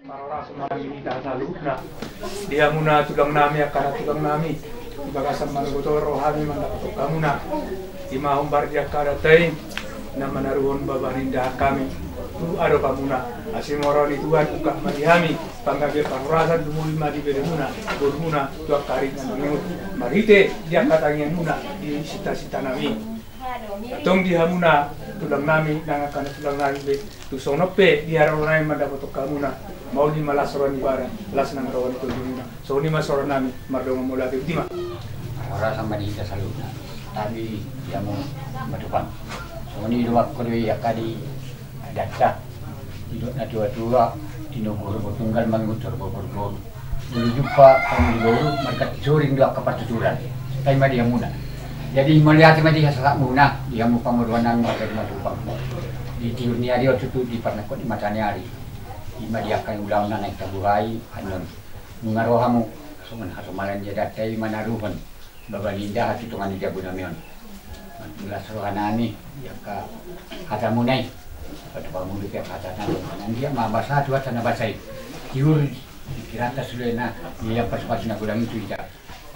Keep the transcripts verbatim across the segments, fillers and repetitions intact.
Marhoras ma di hita saluhutna. Di hamuna tulang nami, angka na tulang nami, di bagasan manogot on ro hami mandapothon hamuna. I ma hombar di angka adanta i, na manaruhon baba ni indahan hami tu adopanmuna. Asi ma roha ni Tuhan, ungkap ma di hami panggabean parhorasan, tumuli ma di beremuna, borumuna, tu angka ari na mangihut. Marhite di angka tangiangmuna di sintasinta nami. Antong di hamuna tulang nami, nang angka na tulang nami be, tung songon on pe di haroro nami mandapothon hamuna, mauli ma las roha ni ibana, las nang roha ni tondimuna. Songon i ma sahurang nami, mardongan mauliate, botima. Horas ma di hita saluhutna. Tabi di hamu ma Tuhan. Songon i do, mangko do i angka di adanta. Didok natuatua, tinogu horbo tunggal, mangihut horbo boruboru. Molo jumpa hamu di boru, marganti soring do angka partuturan. Tabi ma di hamuna. Jadi mauliate ma di hasahapmuna, di hamu pamoruon nami marga Simatupang. Di tiur ni ari on tutu, di parnangkok ni mata ni ari. I ma di angka ulaon na naeng tabuhai annon. Nunga ro hamu songon hasomalan ni adanta i manaruhon baba ni indahan tu tonga ni jabu nami on. Las roha nami di angka hatamuna i. Patupa hamu dope angka hata nami, nang dia ma basa tu hata na basa i. Tiur di kiranta sulena, di angka pasupasu na godang i tu hita.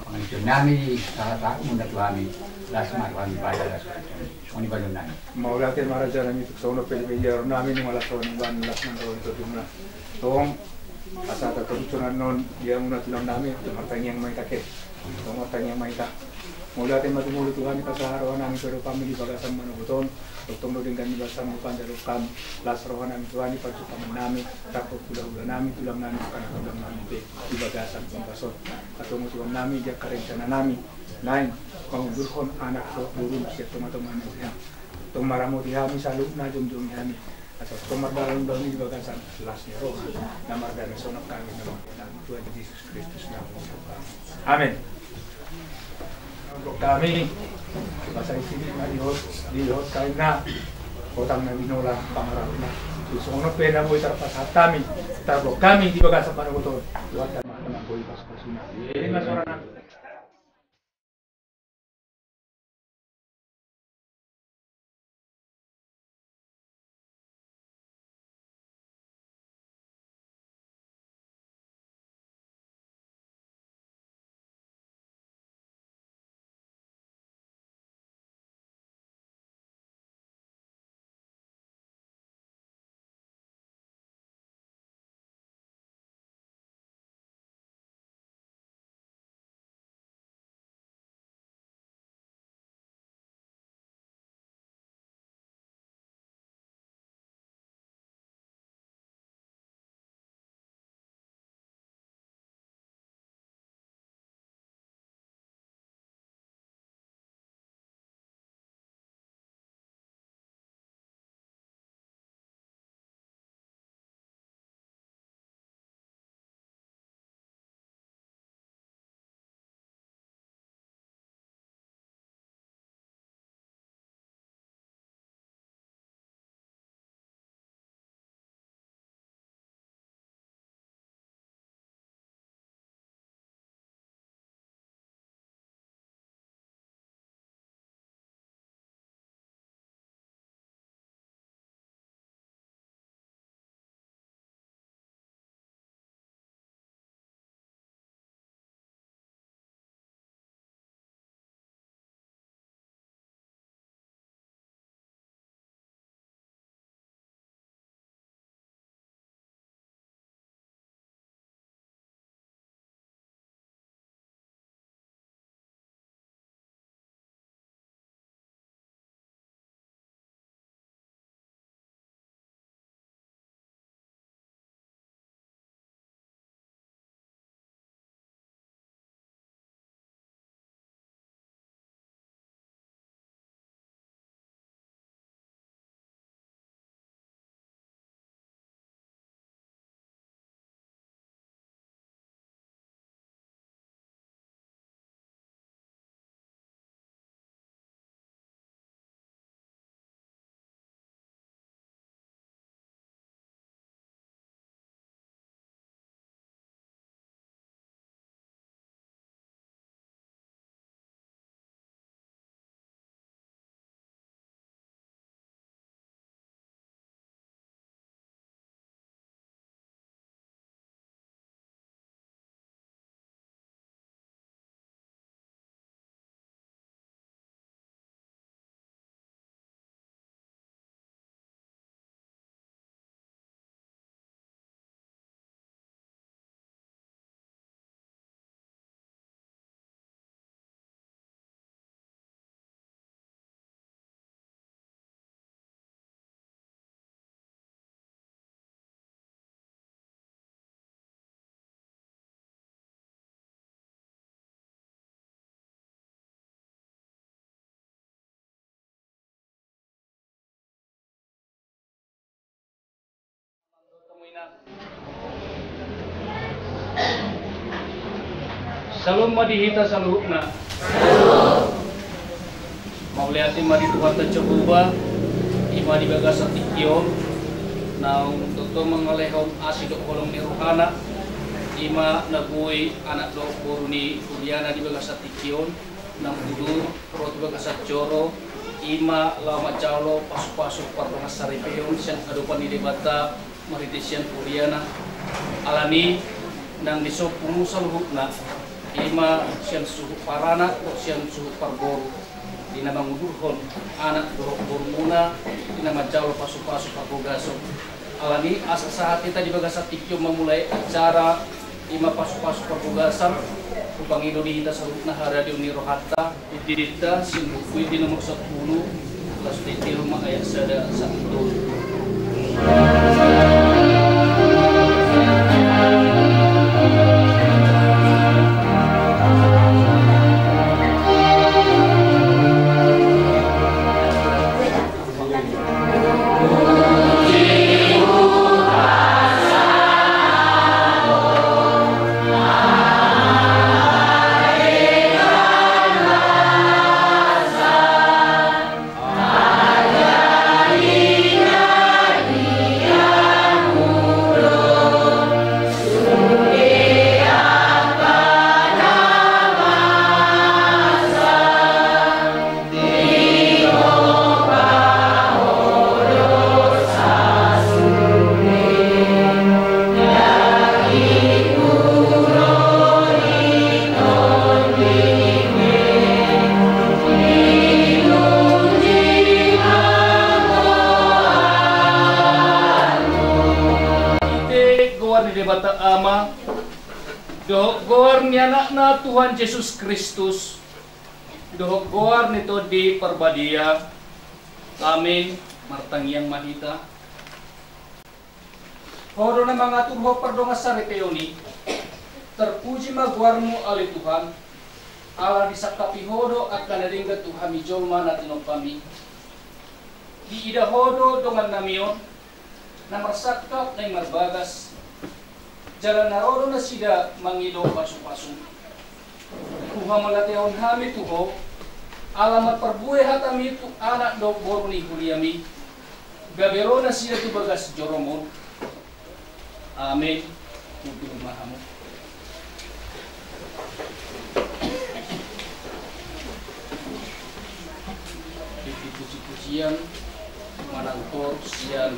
Pangidoan nami di hasahapmuna tu hami, las ma roha ni ibana, las roha ni tondimuna. Songon i balon nami. Mauliate ma raja nami, tung songon on pe di bere nami, nunga las roha ni ibana, las nang roha ni tondimuna. Tong, asa tatorus annon di hamuna tulang nami, tung martangiang ma hita, ate. Tong martangiang ma hita. Mauliate ma tumolu Tuhan, di pasahat roha nami tu adopanMi di bagasan manogot on. Tongtong do denggan ni basaM, Tuhan, jalo hami. Las roha nami, Tuhan, di parjumpangannami, rap dohot hulahula nami, tulang nami, angka na tulang nami pe di bagasan ombas on. Antong Tuhan nami, di angka rencana nami, naeng mangundurhon anak dohot boru sian tongatonga ni ari on. Tong maramoti hami saluhutna, jomjomi hami. Asa tong mardalan ulaon i di bagasan las ni roha, na mardame sonang hami, na mardame Tuhan Jesus Kristus na mangundurhon hami. Amen. Hami, basa i sini ma dihot, dihot kaina, hotang na binola pangarahutna. Tung songon on pe na boi tarpasahat hami, tarboan hami di bagasan manogot on. Tuhan, tarima kasih na boi pasupasuna. Ima suara nami. Syalom ma di hita saluhutna. Mauliate ma di Tuhanta Jahowa, i ma di bagasan tingki on naung tongtong mangalehon asi dohot holong ni rohana, i ma na boi anak dohot boru ni huriana di bagasan tingki on, naung tubu ro di bagasan joro, i ma laho manjalo pasupasu pardongansaripeon sian adopan ni Debata marhite sian huriana. Alani nang di son pungu saluhutna, i ma sian suhut paranak dohot sian suhut parboru, di na mangudurhon anak dohot borumuna, di na manjalo pasupasu parbogason. Alani asa sahat hita di bagasan tingki on mamulai acara, i ma pasupasu parbogason, hupangido di hita saluhutna haradeon ni rohanta. Di didinta sian buku i di nomor sampulu, laos didok ma ayat sada sahat tu tolu. Di goar ni Debata Ama, dohot goar ni Anakna Tuhan Jesus Kristus, dohot goar ni Tondi Parbadia. Amin. Martangiang ma hita. Ho do na mangaturhon pardongansaripeon i. Terpuji ma goarmu, ale Tuhan. Ala disangkapi Ho do angka na denggan tu hami jolma na tinompami. Diida Ho do dongannami on, na marsangkap naeng marbagas, jala na ro do nasida mangido pasupasu. Huhamauliatehon hami tu Ho, ala marparbue hatami tu anak dohot boru ni huriami, gabe ro nasida tu bagas joroMu. Amin. Tutu ma hamu. Di puji-pujian manang koor sian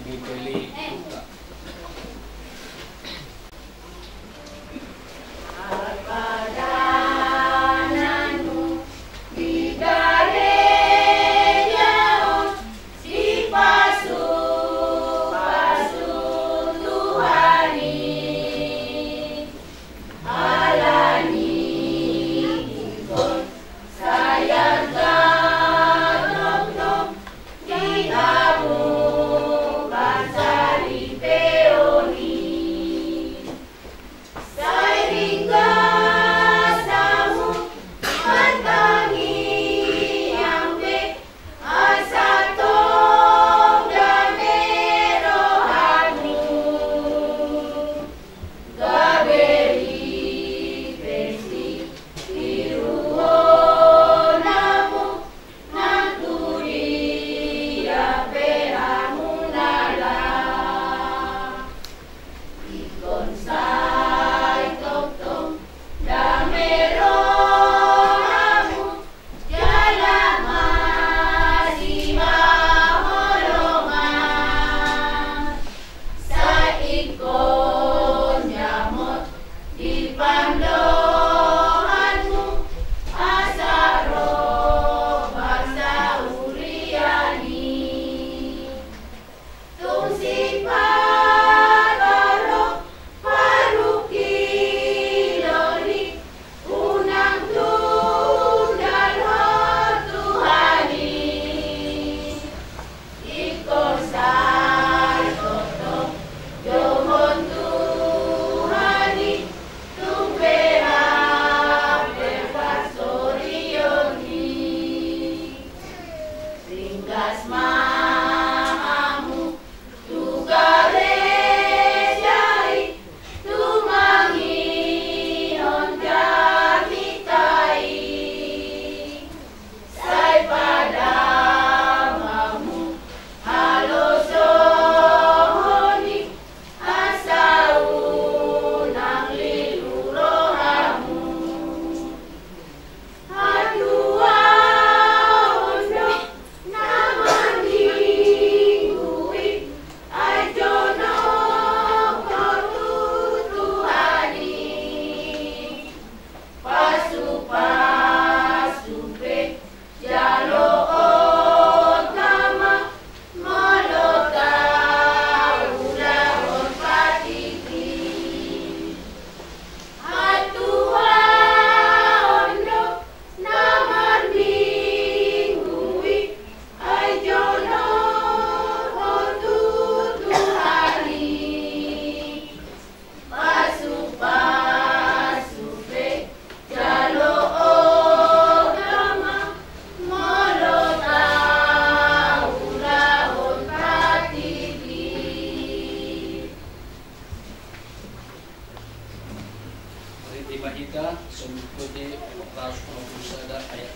Gereja Huta. Seratus dua puluh sada ayat.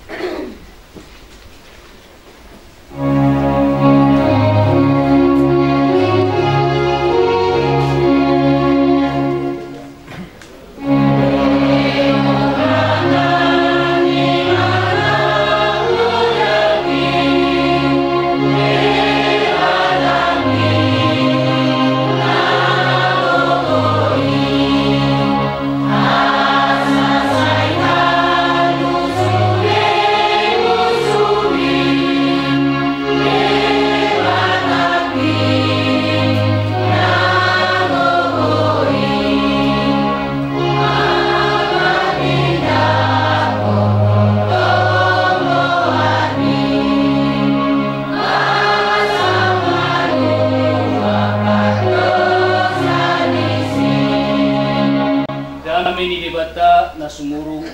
Dame ni Debata na sumurung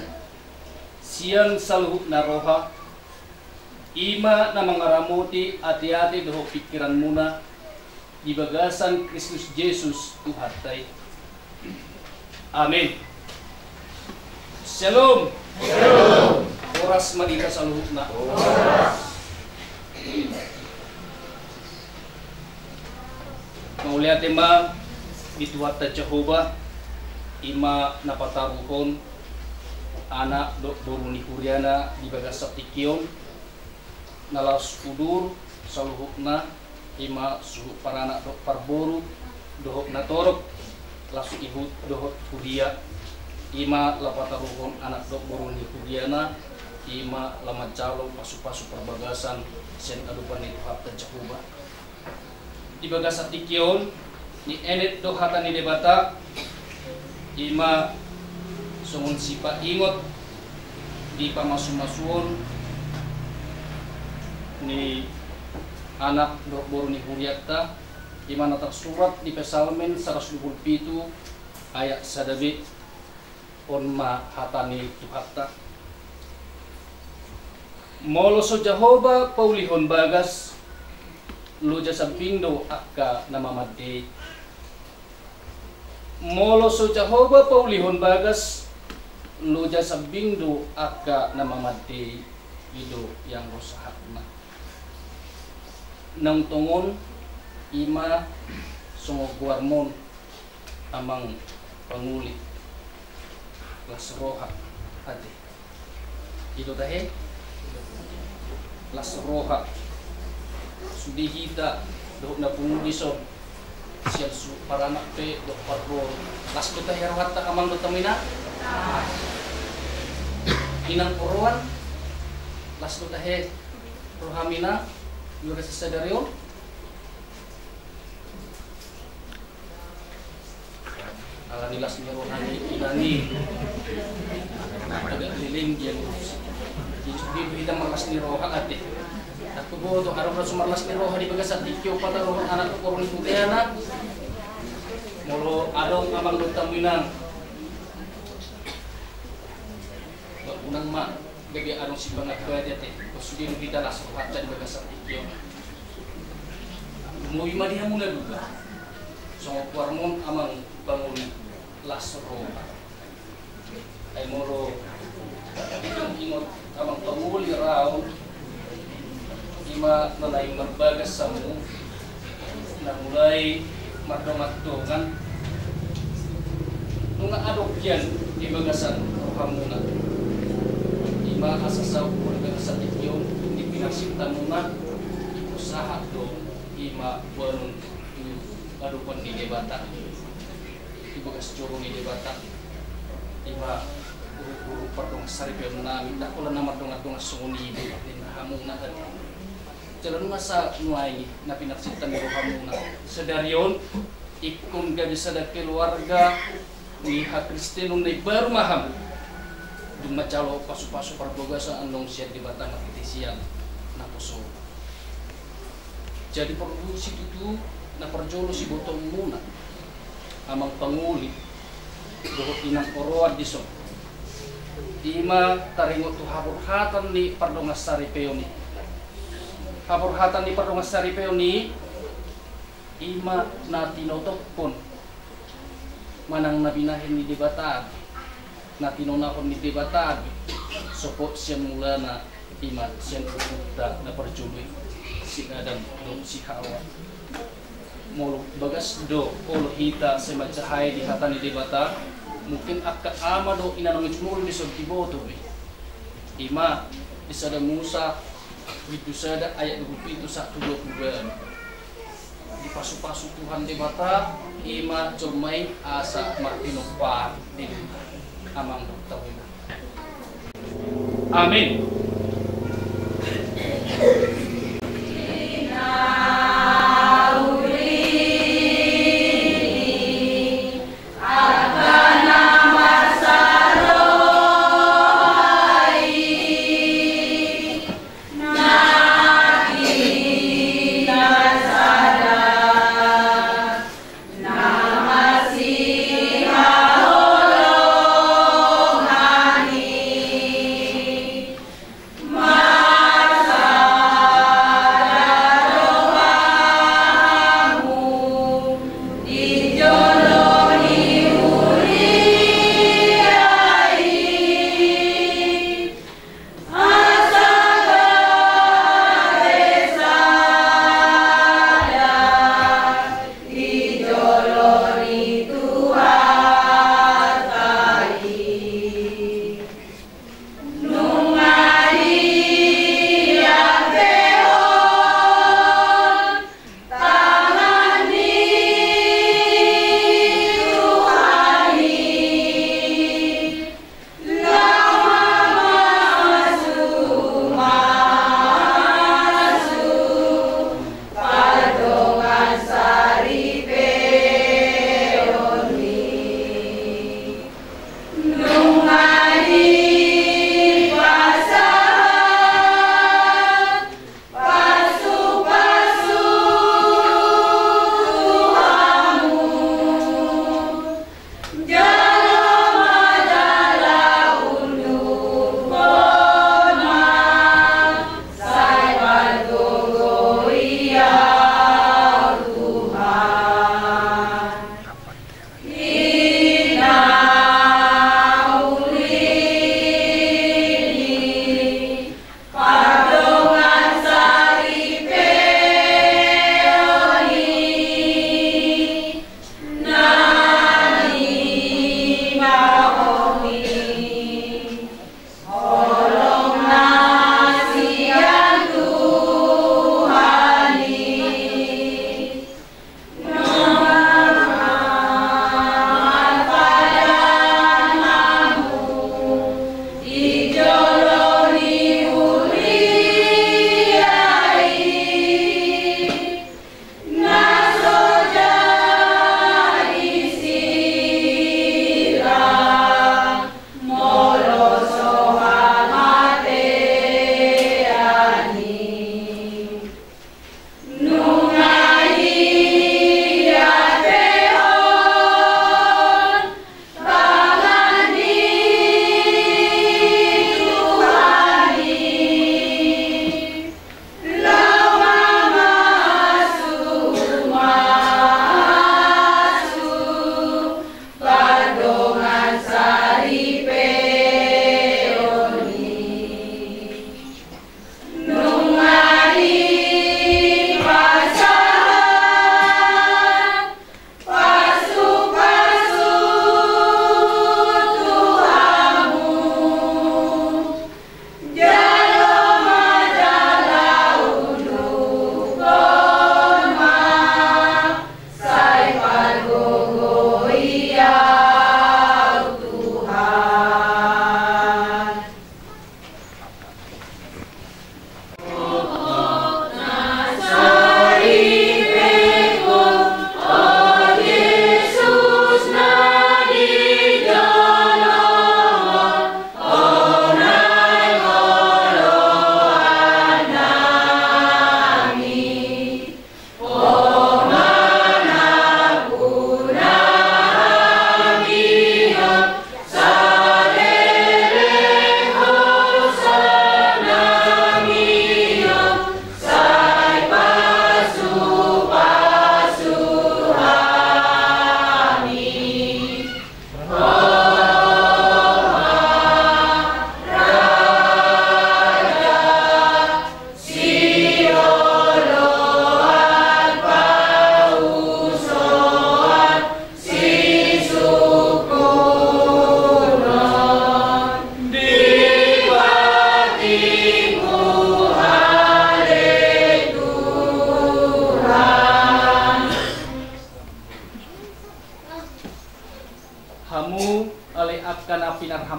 sian saluhutna roha, i ma na mangaramoti ateate dohot pingkiranmuna di bagasan Kristus Jesus Tuhanta i. Amin. Shalom. Shalom. Horas ma di hita saluhutna. Horas. Mauliate ma di Tuhanta Jahowa, i ma na pataruhon anak dohot boru ni huriana di bagasan tingki on, na laos udur saluhutna, i ma suhut paranak dohot parboru, dohot na torop laos ihut dohot huria, i ma laho pataruhon anak dohot boru ni huriana, i ma laho manjalo pasupasu parbagasan sian adopan ni Tuhanta Jahowa. Di bagasan tingki on, dienet do hata ni Debata, i ma songon sipaingot di pamasumasuon ni anak dohot boru ni hurianta, i ma na tarsurat di Psalmen saratus dua pulu pitu ayat sada b. On ma hata ni Tuhanta. Molo so Jahowa paulihon bagas, loja sambing do angka na mamande i. Molo so Jahowa paulihon bagas, loja sambing do angka na mamande i. I do ianggo sahatna. Naung tongon, i ma songon goarmon amang pangoli, las roha ate. I do tahe? Las roha. Sude hita dohot na pungu dison, sian suhut paranak pe dohot parboru, las do tahe rohanta amang dohot hamu inang? Inang oroan, las do tahe roham inang di bagasan sadari on? Alani las ni roha ni inang i, agak leleng dia. Jadi sude do hita marlas ni roha ate. Ndang huboto adong na so marlas ni roha di bagasan tingki on pataruhon anak dohot boru ni huriana. Molo adong amang dohot hamu inang, unang ma gabe adong sipangabadia ate, sude do hita las rohanta di bagasan tingki on. Lumobi ma di hamuna juga. Songon goarmon amang pangoli, las roha. Ai molo ingot amang pangoli raon, i ma na naeng marbagas hamu, na mulai mardongan-dongan, nunga adong hian di bagasan rohamuna. I ma asa saut di bagasan tingki on di pinarsintamuna, sahat do i ma boanon tu adopan ni Debata. Di bagas joro ni Debata, i ma guru-guru pardongansaripeon nami, ndang pola na mardongan-dongan songon i do ninna hamuna ate. Jala nunga sa nuaeng i na pinarsinta ni rohamuna. Sadari on, ingkon gabe sada keluarga ni hakristenon na imbaru ma hamu. Dung manjalo pasu-pasu parbagasan annon sian Debata marhite sian naposo. Jadi porlu situtu na parjolo sibotoonmuna, amang pangoli dohot inang oroan dison, i ma taringot tu haborhatan ni pardongansaripeon i. Haborhatan ni pardongansaripeon i, i ma na tinotophon manang na binahen ni Debata be, na tinonahon ni Debata be Sopo sian mulana, ima sian uhumta na parjolo i, si Adam dohot si Hawa. Molo bagas do olo hita simanjahai di hata ni Debata, mungkin angka ama dohot inang na jumolo di son diboto be. Ima di sada Musa bindu sada ayat dua pulu pitu sahat tu dua pulu dua. Dipasupasu Tuhan Debata ima jolma i asa martinopa di dunia. Amang dohot inang. Amin.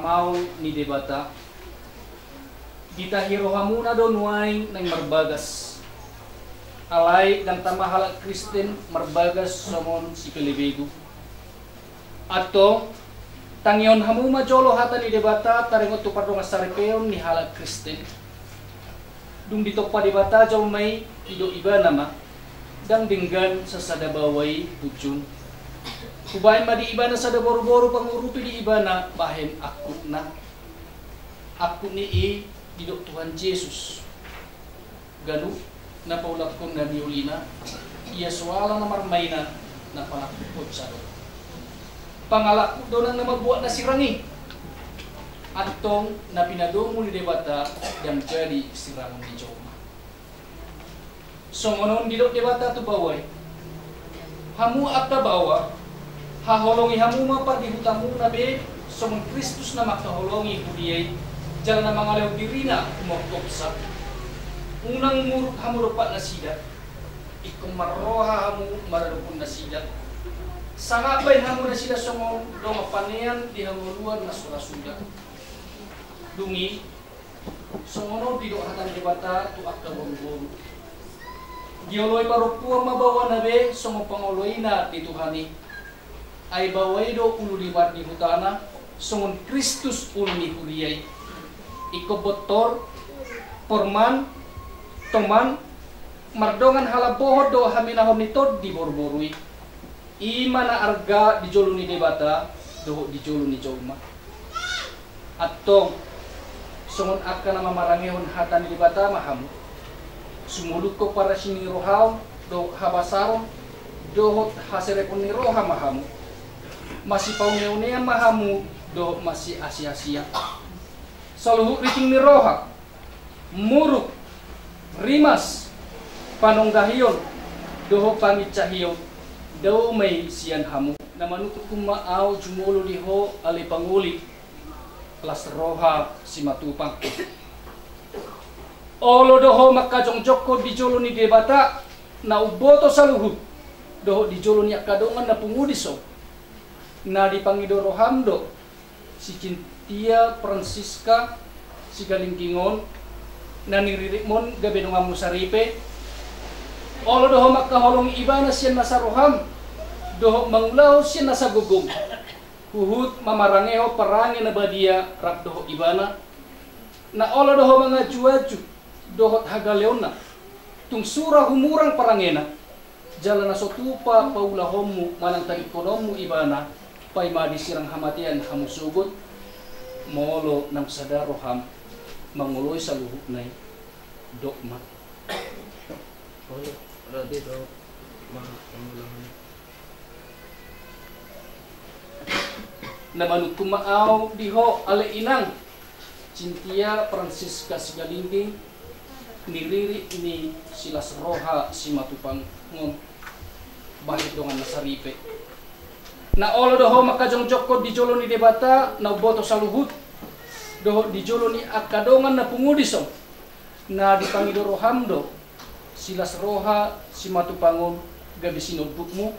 Au ni Debata. Ditahi rohamuna do nuaeng naeng marbagas. Alai ndang tama halak Kristen marbagas songon sipelebegu. Antong, tangihon hamu ma jolo hata ni Debata taringot tu pardongansaripeon ni halak Kristen. Dung ditompa Debata jolma i, didok Ibana ma, ndang denggan sasada baoa i punjung. Hubahen ma di ibana sada boruboru pangurupi di ibana bahen angkupna. Angkup ni i didok Tuhan Jesus. Ganup na paulakkon na niulina, ia soala na marmainan, na panangkuphonsa do. Pangalangkup do nang na mambuat na sirang i. Antong na pinadomu ni Debata ndang jadi sirangon ni jolma. Songon on didok Debata tu baoa i. Hamu angka baoa, haholongi hamu ma pardihutamuna be songon Kristus na mangkaholongi huria i, jala na mangalehon dirina humongkopsa. Unang muruk hamu dompak nasida, ingkon marroha hamu maradophon nasida. Sangap bahen hamu nasida songon dongan panean di hangoluan na so ra suda. Dung i, songon on didok hata ni Debata tu angka boruboru. Dioloi parompuan ma baoana be songon pangoloina di Tuhan i. Ai baoa i do ulu ni pardihutana, songon Kristus ulu ni huria i. Ingkon bontor, porman, toman, mardongan halambohon dohot haminahon ni tondi boruboru i. I ma na arga di jolo ni Debata dohot di jolo ni jolma. Antong, songon angka na mamarangehon hata ni Debata ma hamu. Sumolungkon parasing ni rohaon dohot habasaron dohot haserepon ni roha ma hamu. Masipauneunean ma hamu dohot masiasiasian. Saluhut riting ni roha, muruk, rimas, panonggahion dohot panginsahion, dao ma i sian hamu. Na manungkun ma ahu jumolo di ho ale pangoli, las roha simatupang. Olo do ho mangkajongjongkon di jolo ni Debata na umboto saluhut, dohot di jolo ni angka dongan na pungu dison, na dipangido roham do si Cintia Francisca Sigalingging on, na niriritmon gabe donganmu saripe. Olo do ho mangkaholongi ibana sian nasa roham, dohot mangulahon sian nasa gogom, huhut mamarangehon parange na badia rap dohot ibana. Na olo do ho mangajuaju dohot hagaleonna, tung sura humurang parangena. Jala na so tupa paulahonmu manang tadingkononmu ibana, paima disirang hamatean hamu sogot, molo naung sada roham mangoloi saluhutna i, dok ma. Olo, rade do ma mangulahon. Na manungkun ma ahu di ho ale inang Cintia Francisca Sigalingging, niririt ni si las roha simatupang on, bahen dongan na saripe. Na olo do ho mangkajongjongkon di jolo ni Debata na umboto saluhut, dohot di jolo ni angka dongan na pungu dison, na dipangido roham do si las roha simatupang on gabe sinondukmu.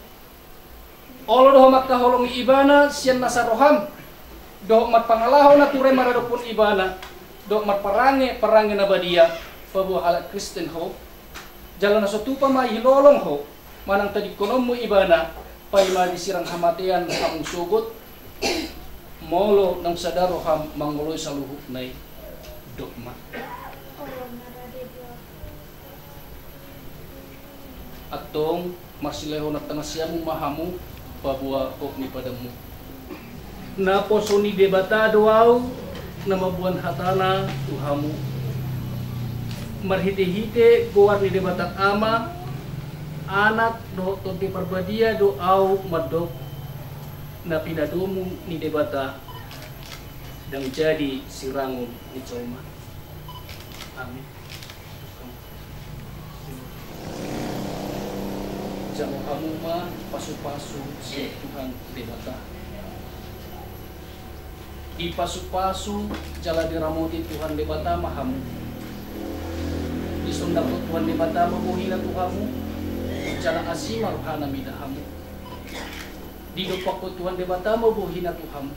Olo do ho mangkaholongi ibana sian nasa roham, dohot marpangalaho na ture maradophon ibana, dohot marparange parange na badia paboa halak Kristen ho. Jala na so tupa ma hilolong ho manang tadingkononmu ibana, paima disirang hamatean hamu sogot, molo naung sada roham mangoloi saluhutna i, dok ma. Antong, marsilahonan tangan siamun ma hamu paboa hok ni padanmu. Naposo ni Debata do ahu na mamboan hatana tu hamu, marhitehite goar ni Debata Ama, Anak dohot Tondi Parbadia do ahu mandok, na pinadomu ni Debata ndang jadi sirangon ni jolma. Amin. Jalo hamu ma pasupasu sian Tuhan Debata. Dipasupasu jala diramoti Tuhan Debata ma hamu. Disondangkon Tuhan Debata ma bohina tu hamu, jala asi ma rohana mida hamu. Didompakkon Tuhan Debata ma bohina tu hamu.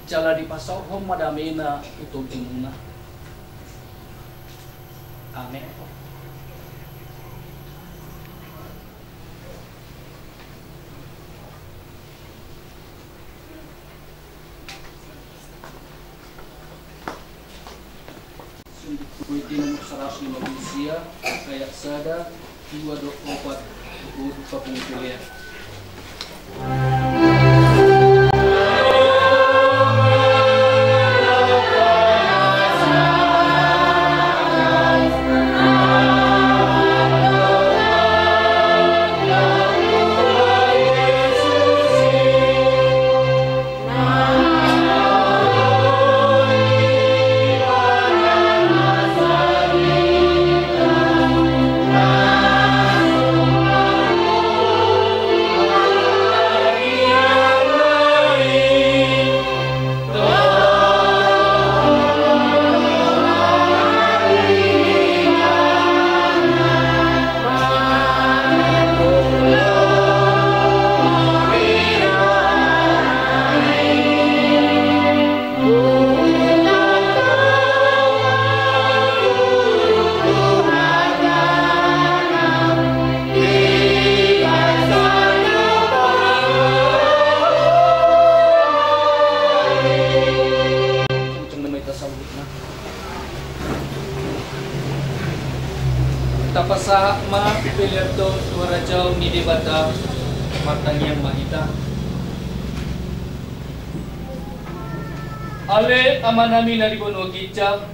jala dipasaorhon ma damena tu tondimuna. Amen. Sundut Tuhan, nomor saratus lima pulu sia, ayat sada, dua dohot opat, dohot opat pulu sia. Tapasahat ma pelean on tu harajaon ni Debata. Martangiang ma hita. Ale Amanami na di banua ginjang,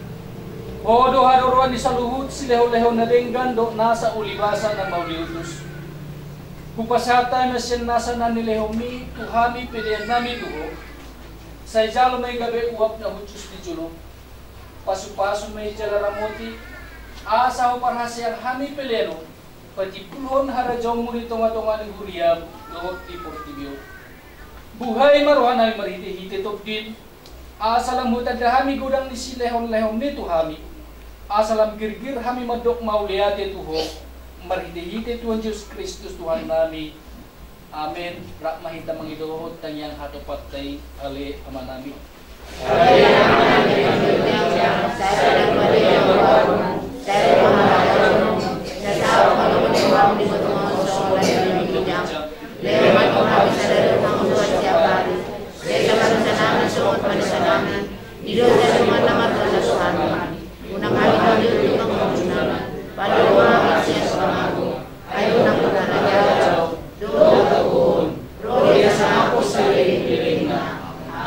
Ho do haroroan ni saluhut silehonlehon na denggan dohot nasa ulibasa na mauliutus. Hupasahat hami ma sian nasa na nilehonMi tu hami peleannami tu Ho. Sai jalo ma i gabe uap na hushus di jolom. Pasupasu ma i jala ramoti, asa huparhaseang hami pelean on patimbulhon harajaonMu di tongatonga ni huriaM dohot di portibi on. Buhai ma rohanami marhitehite TondiM, asa lam hutanda hami godang ni silehonlehonMi tu hami, asa lam girgir hami mandok mauliate tu Ho, marhitehite Tuhan Jesus Kristus Tuhannami. Amen. Rap ma hita mangidohon tangiang hatopanta i, ale Amanami.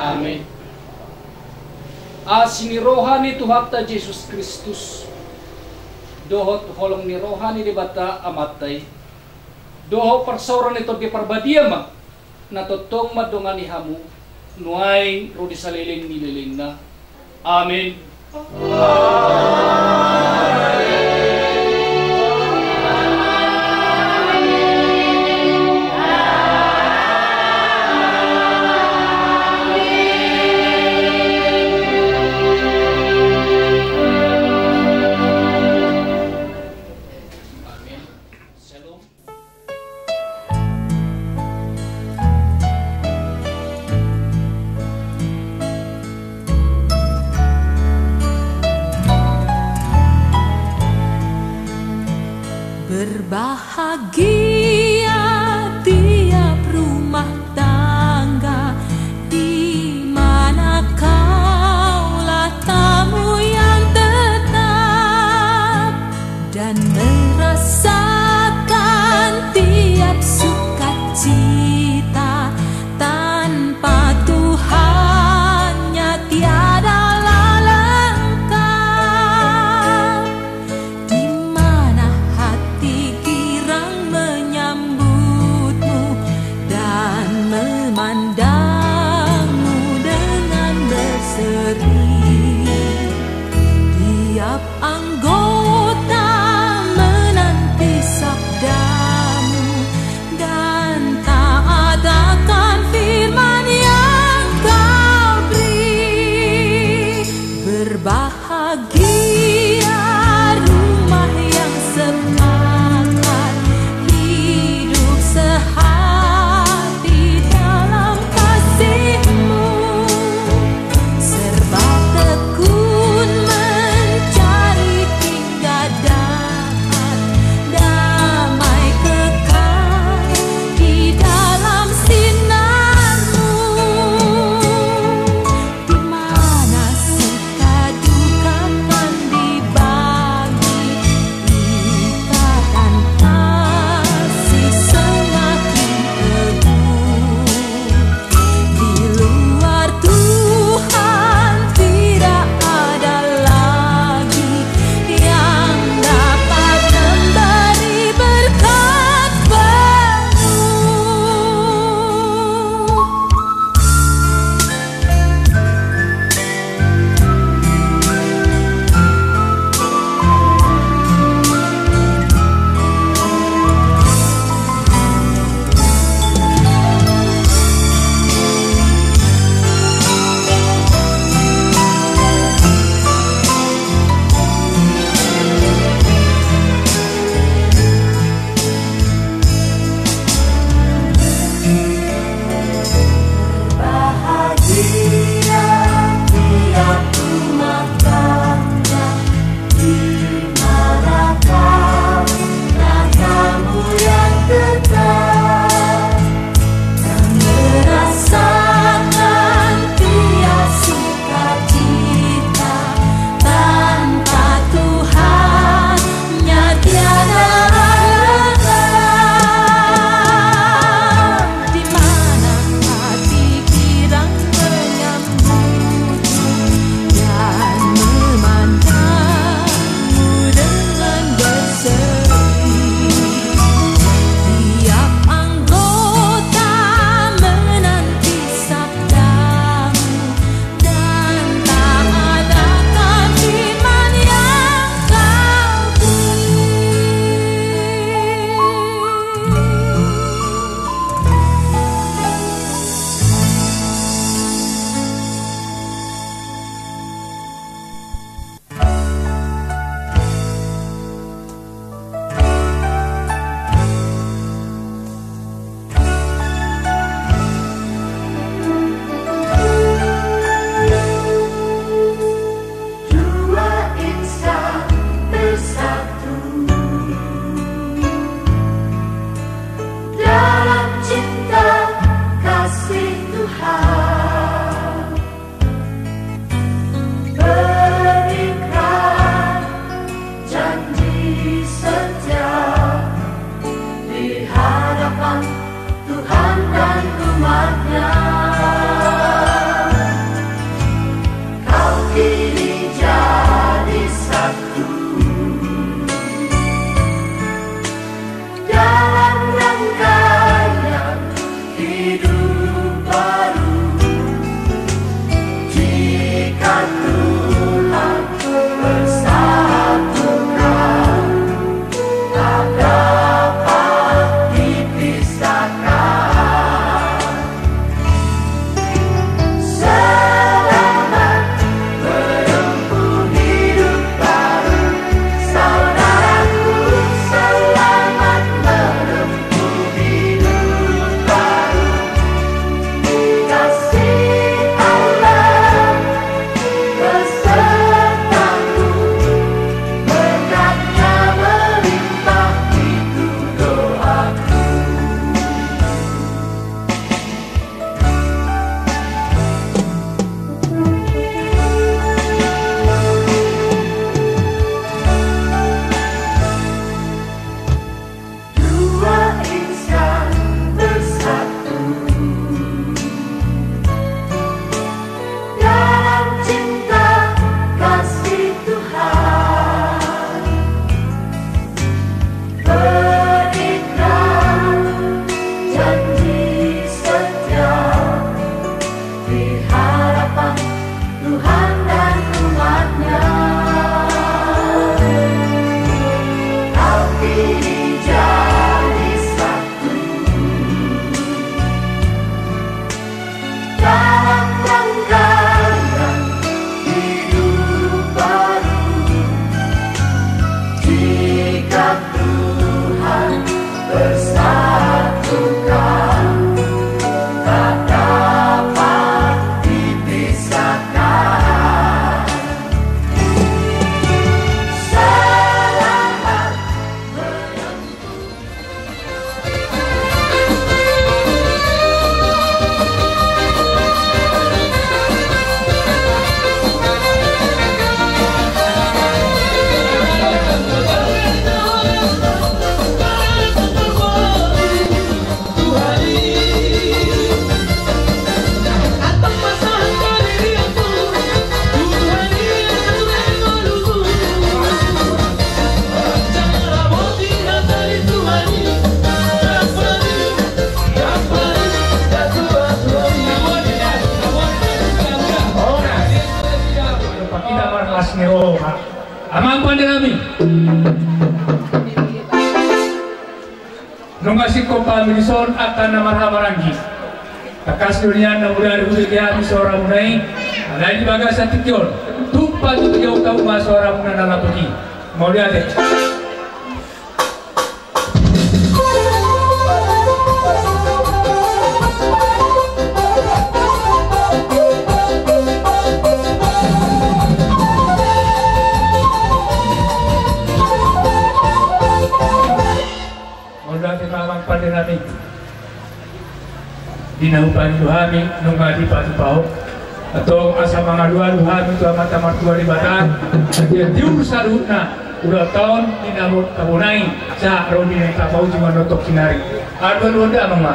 Amen. Asi ni roha ni Tuhanta Jesus Kristus, dohot holong ni roha ni Debata Amanta i, dohot parsaoran ni Tondi Parbadia ma na tongtong mandongani hamu nuaeng ro di saleleng ni lelengna. Amen. Shalom. Berbahagia tiap rumah tangga di mana kaulah tamu yang tetap dan merasakan tiap sukacita. Tanpa Tuhannya tiadalah lengkap. Di mana hati girang menyambutmu dan memandangmu dengan berseri. Tiap anggota menanti sabdamu dan taat akan firman yang kau beri. Berbahagia rumah yang sepakat hidup sehati dalam kasihmu. roha. Amang pande nami. Nunga singkop hami dison angka na marhahamaranggi. Tangkas do nian na mauliate hubege hami soramuna i. Alai di bagasan tingki on, tumpak tu tingki on hamu ma soramuna na lapuk i. Mauliate. Mauliate ma amang pande nami. Di na hupangido hami nunga dipatupa ho. Antong asa mangalualu hami tu Amanta Martua Debata, asa tiur saluhutna ulaonta on di na mangkabonai sahat ro di na paujungan on tong sinari. Alualuhon damang ma.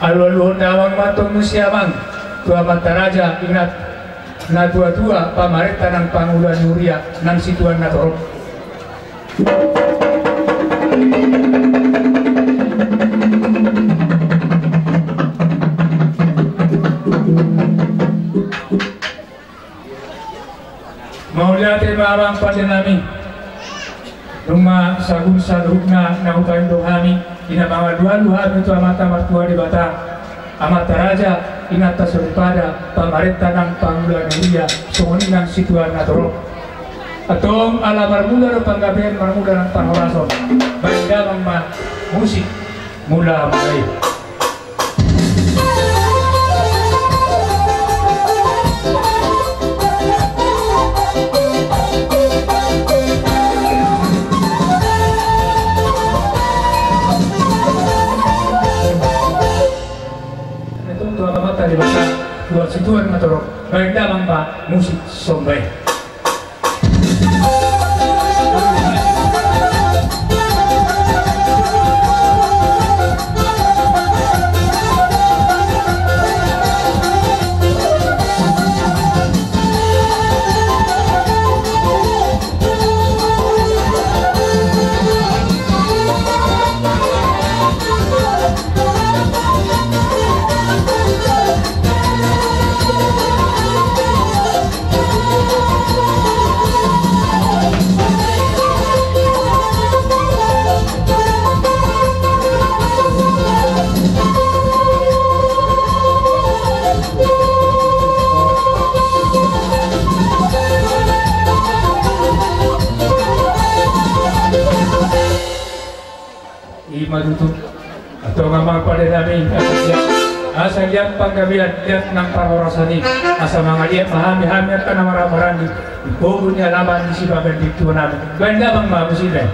Alualuhon damang ma antong muse amang tu amanta raja, inanta na tuatua, pamarenta nang pangula ni huria nang situan na torop. Mauliate ma amang pande nami. Nunga sahat saluhutna na hupangido hami, di na mangalualu hami tu Amanta Martua Debata, amanta raja, inanta soripada, pamarenta nang pangula ni huria, songon i nang situan na torop. Antong ala marmula do panggabean, marmula nang parhorason. Baen damang ma musik mula-mula i. Antong tu Amanta Debata, buat situan na torop, baen damang ma musik somba i. Ima tutu. Antong amang pande nami, asa liat, asa liat panggabean, liat nang parhorasan i. Asa mangaliat ma hami, hami angka na marhahamaranggi di pogu ni alaman ni sibaban di tua nami. Baen damang ma musik i.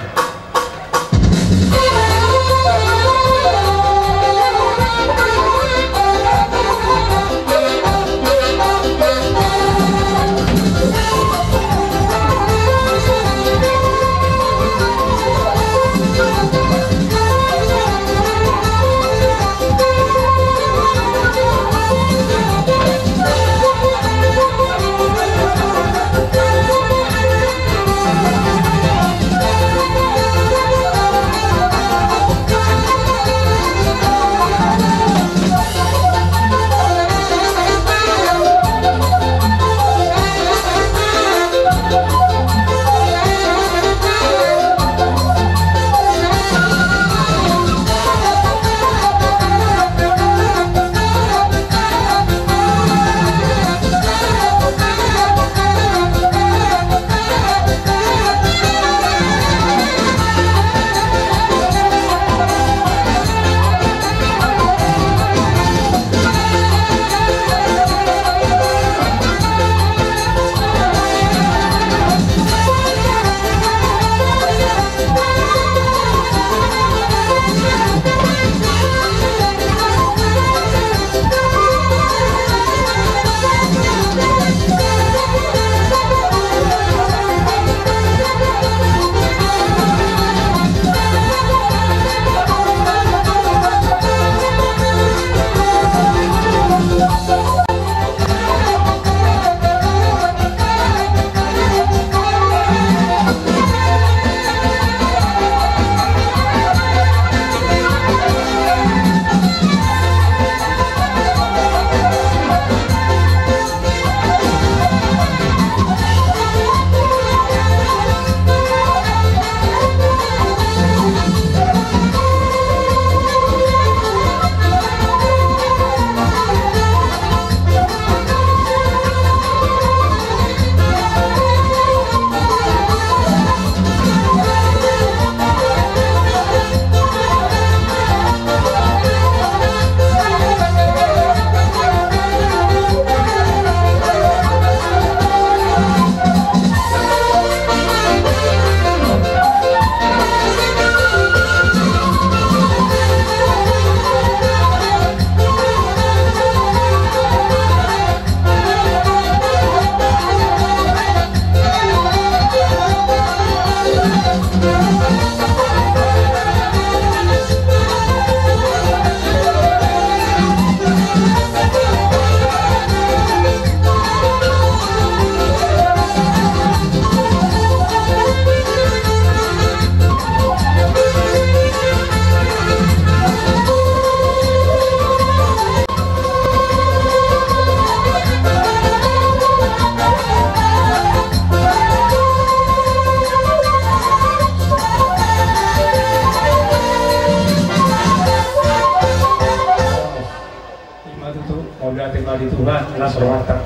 Ate ma di Tuhan, las rohanta.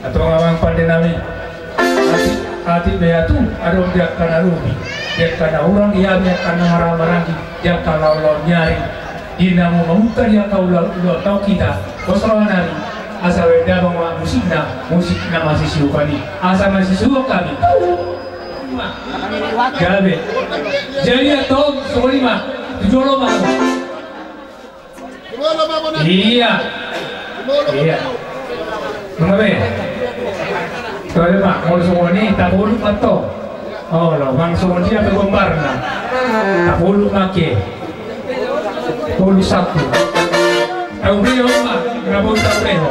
Antong amang pande nami. Atik, atik ma i atu, adong di angka na lobi, di angka na hurang, ia di angka na marhahamaranggi, di angka laon-laon ni ari. Di na mamungka di angka ulaon, ulaon taon hita, pos roha nami. Asa baen damang ma musikna, musik na masisiuhon i. Asa masisiuhon hami. Gabe. Jadi antong, songon i ma. Tu jolo ma. Ia. Ia. Molo be. Tole ma, molo songon i, tapoluk ma antong. Olo, manang songon dia pe gombarna. Tapoluk ma ke. Tapoluk satu. Taulehon ma, na boi taulehon.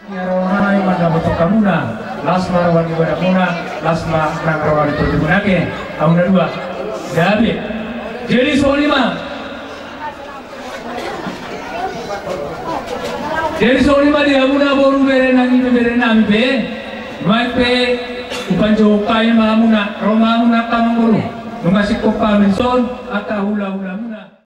Ia roha nami mandapothon hamuna, las ma roha ni ibadahmuna, las ma nang roha ni tondimuna ate. Ahu na dua. Gabe. Jadi songon i ma. Jadi songon i ma di hamuna boru, bere nami, bere nami pe. Nuaeng pe hupanjouhon hami ma hamuna, ro ma hamuna angka amangboru. Nunga singkop hami dison angka hula-hulamuna.